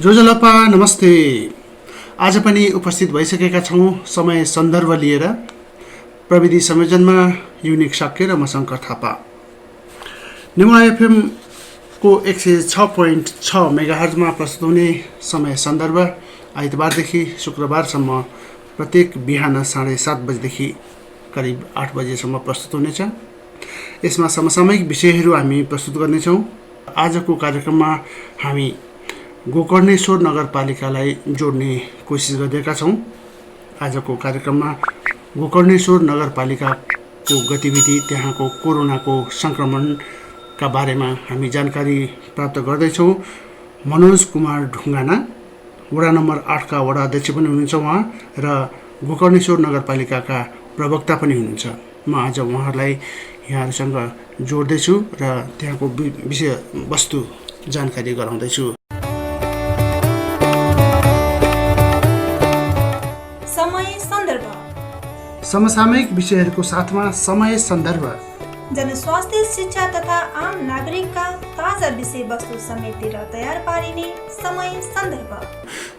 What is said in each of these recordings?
रोजलपा नमस्ते। आज पनि उपस्थित भइसकेका छौँ समय सन्दर्भ लिएर। प्रविधि संयोजनमा युनिक साक्य र म शङ्कर थापा। नेवा एफएम को 106.6 मेगाहर्जमा प्रस्तुत हुने समय सन्दर्भ आइतबारदेखि शुक्रबारसम्म प्रत्येक बिहान 7:30 बजेदेखि करिब 8 बजेसम्म प्रस्तुत हुनेछ। यसमा समसामयिक विषयहरू हामी प्रस्तुत गर्नेछौँ। आजको कार्यक्रममा हामी गोकर्णेश्वर नगरपालिकालाई जोड्ने कोसिस गरिरहेका छौँ। आजको कार्यक्रममा गोकर्णेश्वर नगरपालिकाको गतिविधि, त्यहाँको कोरोनाको सङ्क्रमणका बारेमा हामी जानकारी प्राप्त गर्दैछौँ। मनोज कुमार ढुङ्गाना वडा नम्बर 8 का वडा अध्यक्ष पनि हुनुहुन्छ उहाँ, र गोकर्णेश्वर नगरपालिकाका प्रवक्ता पनि हुनुहुन्छ। म आज उहाँहरूलाई यहाँहरूसँग जोड्दैछु र त्यहाँको विषय वस्तु जानकारी गराउँदैछु। समसामयिक विषयहरूको साथमा समय सन्दर्भ, जनस्वास्थ्य, शिक्षा तथा आम नागरिकका ताजा विषयवस्तु समेटेर तयार पारिने समय सन्दर्भ।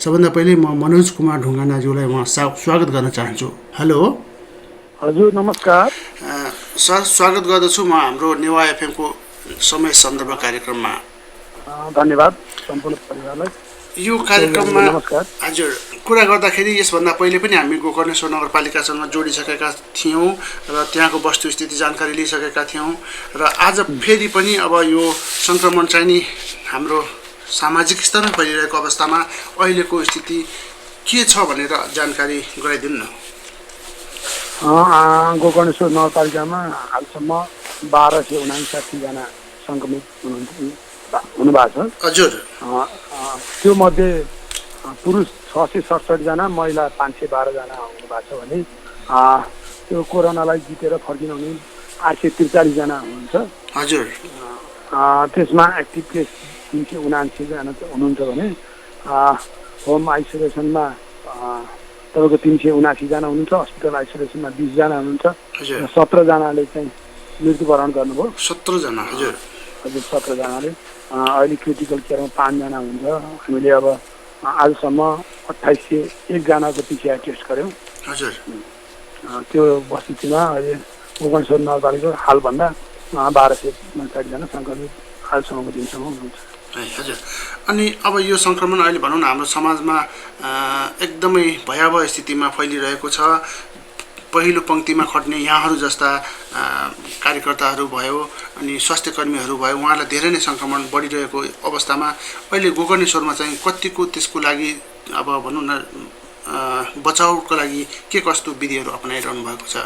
सबभन्दा पहिले म मनोज कुमार ढुङ्गानाज्यूलाई उहाँ स्वागत गर्न चाहन्छु। हेलो। हजुर नमस्कार सर, स्वागत गर्दछु म हाम्रो नेवा एफएमको समय सन्दर्भ कार्यक्रममा। धन्यवाद सम्पूर्ण परिवारलाई। यो कार्यक्रममा नमस्कार। हजुर, कुरा गर्दाखेरि यसभन्दा पहिले पनि हामी गोकर्णेश्वर नगरपालिकासँग जोडिसकेका थियौँ र त्यहाँको वस्तुस्थिति जानकारी लिइसकेका थियौँ र आज फेरि पनि अब यो सङ्क्रमण चाहिँ नि हाम्रो सामाजिक स्तरमा फैलिरहेको अवस्थामा अहिलेको स्थिति के छ भनेर जानकारी गराइदिनु न। गोकर्णेश्वर नगरपालिकामा हालसम्म 1259 जना सङ्क्रमित हुनुभएको छ। हजुर। त्यो मध्ये पुरुष 667 जना, महिला 512 जना हुनुभएको छ भने त्यो कोरोनालाई जितेर फर्किन हुने 843 जना हुनुहुन्छ। हजुर। त्यसमा एक्टिभ केस 379 जना हुनुहुन्छ भने होम आइसोलेसनमा तपाईँको 379 जना हुनुहुन्छ। हस्पिटल आइसोलेसनमा 20 जना हुनुहुन्छ। 17 जनाले चाहिँ मृत्युवरण गर्नुभयो। 17 जना। हजुर। हजुर, 17 जनाले। अहिले क्रिटिकल केयरमा 5 जना हुन्छ। हामीले अब आजसम्म 2801 जनाको पिसिआर टेस्ट गऱ्यौँ। हजुर। त्यो वस्तुमा अहिले गोकर्णेश्वर नगरपालिका हालभन्दा 1259 जना सङ्क्रमित हालसम्मको दिनसम्म हुनुहुन्छ। हजुर। अनि अब यो सङ्क्रमण अहिले भनौँ न हाम्रो समाजमा एकदमै भयावह स्थितिमा फैलिरहेको छ। पहिलो पङ्क्तिमा खट्ने यहाँहरू जस्ता कार्यकर्ताहरू भयो, अनि स्वास्थ्य कर्मीहरू भयो, उहाँहरूलाई धेरै नै सङ्क्रमण बढिरहेको अवस्थामा अहिले गोकर्णेश्वरमा चाहिँ कतिको त्यसको लागि अब भनौँ न बचाउको लागि के कस्तो विधिहरू अपनाइरहनु भएको छ?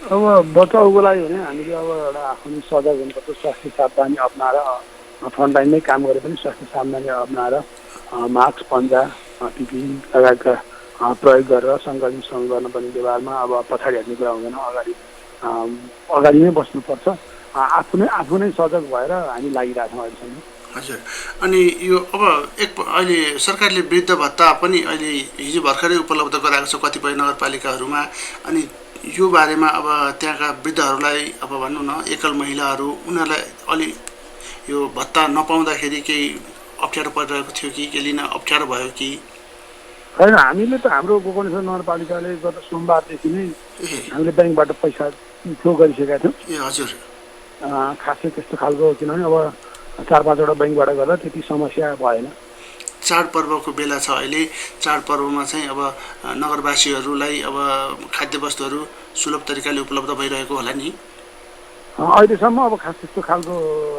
अब बचाउको लागि भने हामीले अब एउटा आफ्नो सजग हुनुपर्छ। स्वास्थ्य सावधानी अप्नाएर फ्रन्टलाइनमै काम गरे पनि स्वास्थ्य सावधानी अप्नाएर मास्क, पन्जा, पिपिई लगायतका प्रयोग गरेर सङ्क्रमितसँग गर्नुपर्ने व्यवहारमा अब पछाडि हट्ने कुरा हुँदैन। अगाडि नै बस्नुपर्छ। आफू नै सजग भएर हामी लागिरहेछौँ अहिलेसम्म। हजुर। अनि यो अब अहिले सरकारले वृद्ध भत्ता पनि अहिले हिजो भर्खरै उपलब्ध गराएको छ कतिपय नगरपालिकाहरूमा। अनि यो बारेमा अब त्यहाँका वृद्धहरूलाई अब भनौँ न एकल महिलाहरू, उनीहरूलाई अलि यो भत्ता नपाउँदाखेरि केही अप्ठ्यारो परिरहेको थियो कि के लिन अप्ठ्यारो भयो कि? होइन, हामीले त हाम्रो गोकर्णेश्वर नगरपालिकाले गत सोमबारदेखि नै हामीले ब्याङ्कबाट पैसा फ्लो गरिसकेका थियौँ। ए हजुर। खासै त्यस्तो खालको, किनभने अब 4-5वटा ब्याङ्कबाट गर्दा त्यति समस्या भएन। चाडपर्वको बेला छ अहिले। चाडपर्वमा चाहिँ अब नगरवासीहरूलाई अब खाद्यवस्तुहरू सुलभ तरिकाले उपलब्ध भइरहेको होला नि? अहिलेसम्म अब खास त्यस्तो खालको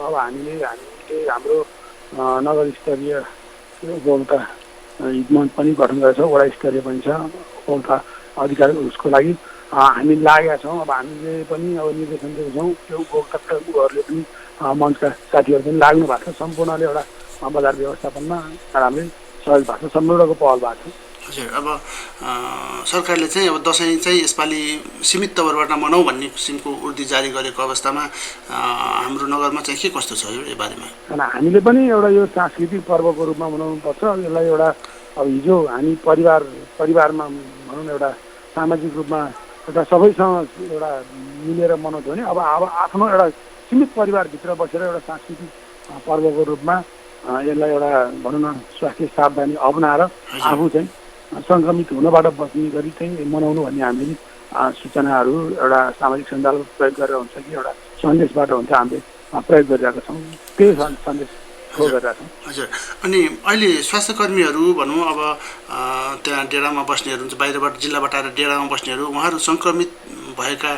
अब हामीले हाम्रो नगर स्तरीय उपभोक्ता हितमञ्च पनि गठन गरेका छौँ। वडा स्तरीय पनि छ उपभोक्ता अधिकार। उसको लागि हामी लागेका छौँ। अब हामीले पनि अब निर्देशन दिएको छौँ। त्यो उपभोक्ताहरूले पनि मञ्चका साथीहरू पनि लाग्नु भएको छ। सम्पूर्णले एउटा बजार व्यवस्थापनमा राम्रै सहयोग भएको छ। सम्पूर्णको पहल भएको छ। हजुर। अब सरकारले चाहिँ अब दसैँ चाहिँ यसपालि सीमित तवरबाट मनाऊ भन्ने किसिमको उर्दी जारी गरेको अवस्थामा हाम्रो नगरमा चाहिँ के कस्तो छ यो बारेमा? हामीले पनि एउटा यो सांस्कृतिक पर्वको रूपमा मनाउनुपर्छ। यसलाई एउटा अब हिजो हामी परिवारमा भनौँ न एउटा सामाजिक रूपमा एउटा सबैसँग एउटा मिलेर मनाउँथ्यो भने अब आफ्नो एउटा सीमित परिवारभित्र बसेर एउटा सांस्कृतिक पर्वको रूपमा यसलाई एउटा भनौँ न स्वास्थ्य सावधानी अपनाएर आफू चाहिँ सङ्क्रमित हुनबाट बच्ने गरी चाहिँ मनाउनु भन्ने हामीले सूचनाहरू एउटा सामाजिक सञ्जाल प्रयोग गरेर हुन्छ कि एउटा सन्देशबाट हुन्छ हामीले प्रयोग गरिरहेका छौँ त्यही सन्देश गरिरहेका छौँ। हजुर अनि अहिले स्वास्थ्य कर्मीहरू भनौँ अब त्यहाँ डेरामा बस्नेहरू हुन्छ बाहिरबाट जिल्लाबाट आएर डेरामा बस्नेहरू उहाँहरू सङ्क्रमित भएका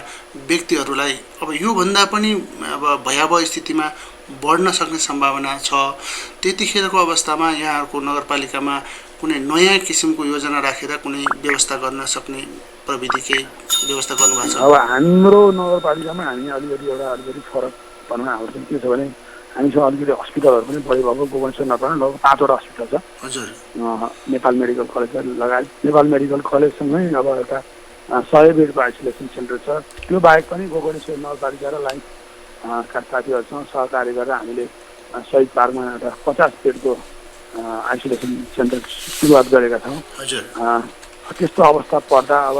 व्यक्तिहरूलाई अब योभन्दा पनि अब भयावह स्थितिमा बढ्न सक्ने सम्भावना छ त्यतिखेरको अवस्थामा यहाँहरूको नगरपालिकामा कुनै नयाँ किसिमको योजना राखेर कुनै व्यवस्था गर्न सक्ने प्रविधि केही व्यवस्था गर्नुभएको छ? अब हाम्रो नगरपालिकामा हामी अलिकति फरक भनौँ हाम्रो चाहिँ के छ भने हामीसँग अलिकति हस्पिटलहरू पनि बढी भएको गोकर्णेश्वर नगरमा लगभग 5वटा हस्पिटल छ। हजुर नेपाल मेडिकल कलेज लगायत नेपाल मेडिकल कलेजसँगै अब एउटा 100 बेडको आइसोलेसन सेन्टर छ। त्यो बाहेक पनि गोकर्णेश्वर नगरपालिका र लाइन का साथीहरूसँग सहकार्य गरेर हामीले शहीद पार्कमा एउटा 50 बेडको आइसोलेसन सेन्टर सुरुवात गरेका छौँ। त्यस्तो अवस्था पर्दा अब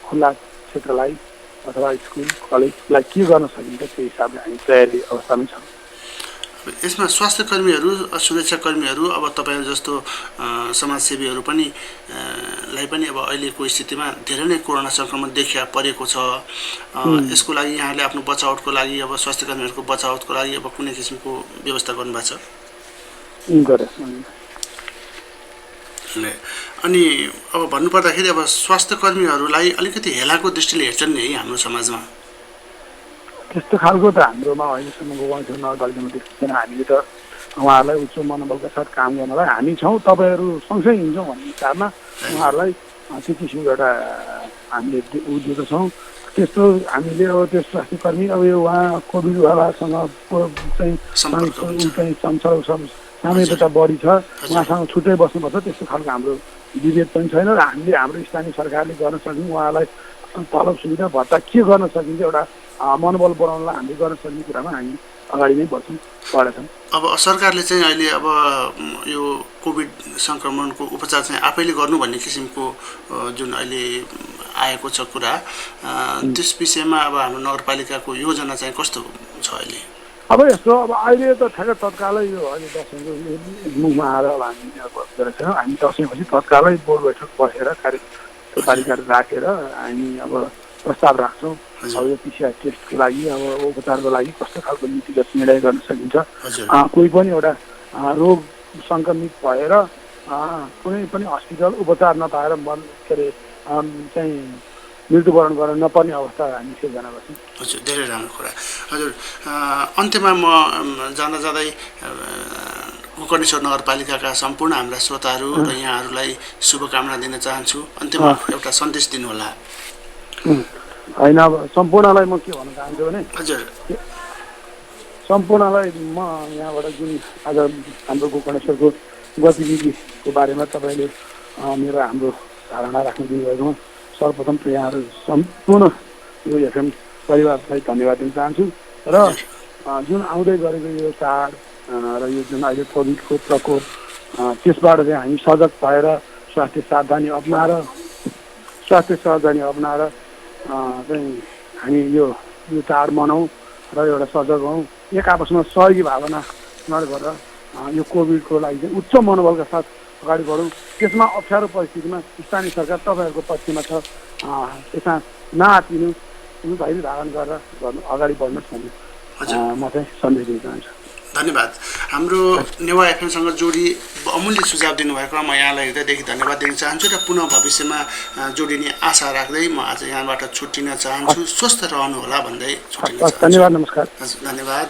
खुल्ला क्षेत्रलाई अथवा स्कुल कलेजलाई के गर्न सकिन्छ त्यो हिसाबले हामी तयारी अवस्थामै छौँ। यसमा स्वास्थ्य कर्मीहरू सुरक्षाकर्मीहरू अब तपाईँहरू जस्तो समाजसेवीहरू पनि लाई पनि अब अहिलेको स्थितिमा धेरै नै कोरोना सङ्क्रमण देखिया परेको छ। यसको लागि यहाँले आफ्नो बचावटको लागि अब स्वास्थ्य कर्मीहरूको बचावटको लागि अब कुनै किसिमको व्यवस्था गर्नुभएको छ? अनि अब भन्नुपर्दाखेरि अब स्वास्थ्य कर्मीहरूलाई अलिकति हेलाको दृष्टिले हेर्छन् नि है हाम्रो समाजमा? त्यस्तो खालको त हाम्रोमा अहिलेसम्म गोकर्णेश्वर नगरपालिकामा देखिएको छैन। हामीले त उहाँहरूलाई उच्च मनोबलका साथ काम गर्नलाई हामी छौँ, तपाईँहरू सँगसँगै हिँड्छौँ भन्ने हिसाबमा उहाँहरूलाई त्यो किसिमको एउटा हामीले दिएको छौँ। त्यस्तो हामीले अब त्यो स्वास्थ्य कर्मी अब यो उहाँ कोभिड वालासँग चाहिँ सामान्यता बढी छ, उहाँसँग छुट्टै बस्नुपर्छ त्यस्तो खालको हाम्रो विभेद पनि छैन र हामीले हाम्रो स्थानीय सरकारले गर्न सक्ने उहाँलाई तलब सुविधा भत्ता के गर्न सकिन्छ एउटा मनोबल बढाउनलाई हामीले गर्न सक्ने कुरामा हामी अगाडि नै बढेछौँ। अब सरकारले चाहिँ अहिले अब यो कोभिड सङ्क्रमणको उपचार चाहिँ आफैले गर्नु भन्ने किसिमको जुन अहिले आएको छ कुरा त्यस विषयमा अब हाम्रो नगरपालिकाको योजना चाहिँ कस्तो छ अहिले? अब यस्तो अब अहिले त ठ्याक्कै तत्कालै यो अहिले दसैँको मुखमा आएर अब हामी गरेका छैनौँ। हामी दसैँपछि तत्कालै बोर्ड बैठक बसेर कार्यपालिका राखेर हामी अब प्रस्ताव राख्छौँ। अब यो पिसिआर टेस्टको लागि अब उपचारको लागि कस्तो खालको नीतिगत निर्णय गर्न सकिन्छ। कोही पनि एउटा रोग सङ्क्रमित भएर कुनै पनि हस्पिटल उपचार नपाएर चाहिँ मृत्युवरण गर्न नपर्ने अवस्था हामी सिर्जना गर्छौँ। हजुर धेरै राम्रो कुरा। हजुर अन्त्यमा म जाँदै गोकर्णेश्वर नगरपालिकाका सम्पूर्ण हाम्रा श्रोताहरू र यहाँहरूलाई शुभकामना दिन चाहन्छु। अन्त्यमा एउटा सन्देश दिनुहोला। होइन अब सम्पूर्णलाई म के भन्न चाहन्छु भने हजुर सम्पूर्णलाई म यहाँबाट जुन आज हाम्रो गोकर्णेश्वरको गतिविधिको बारेमा तपाईँले मेरो हाम्रो धारणा राख्न दिनुभएकोमा सर्वप्रथम त यहाँहरू सम्पूर्ण यो एफएम परिवारलाई धन्यवाद दिन चाहन्छु र जुन आउँदै गरेको यो चाड र यो जुन अहिले कोभिडको प्रकोप त्यसबाट चाहिँ हामी सजग भएर स्वास्थ्य सावधानी अप्नाएर चाहिँ हामी यो चाड मनाउँ र एउटा सजग हौँ, एक आपसमा सहयोगी भावना गरेर यो कोभिडको लागि चाहिँ उच्च मनोबलका साथ अगाडि बढौँ। त्यसमा अप्ठ्यारो परिस्थितिमा स्थानीय सरकार तपाईँहरूको पक्षमा छ, त्यसमा नआत्तिनु धैर्य धारण गरेर अगाडि बढ्नुहोस् भन्ने म चाहिँ सन्देश दिन चाहन्छु। धन्यवाद। हाम्रो नेवा एफएमसँग जोडी अमूल्य सुझाव दिनुभएकोमा म यहाँलाई हृदयदेखि धन्यवाद दिन चाहन्छु र पुनः भविष्यमा जोडिने आशा राख्दै म आज यहाँबाट छुट्टिन चाहन्छु। स्वस्थ रहनुहोला भन्दै छुट्टिन चाहन्छु। धन्यवाद, नमस्कार। धन्यवाद।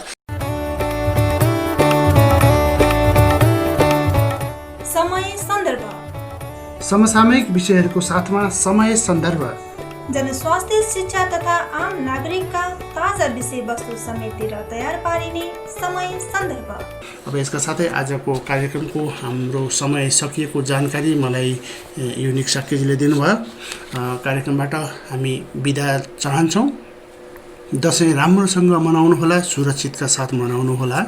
समय सन्दर्भ समसामयिक विषयहरूको साथमा समय सन्दर्भ जनस्वास्थ्य शिक्षा तथा आम नागरिकका ताजा विषयवस्तु समेटेर तयार पारिने समय सन्दर्भ। अब यसका साथै आजको कार्यक्रमको हाम्रो समय सकिएको जानकारी मलाई युनिक साक्यजीले दिनुभयो। कार्यक्रमबाट हामी बिदा चाहन्छौँ। दसैँ राम्रोसँग मनाउनुहोला, सुरक्षितका साथ मनाउनुहोला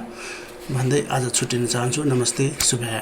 भन्दै आज छुट्टिन चाहन्छु। नमस्ते, शुभया।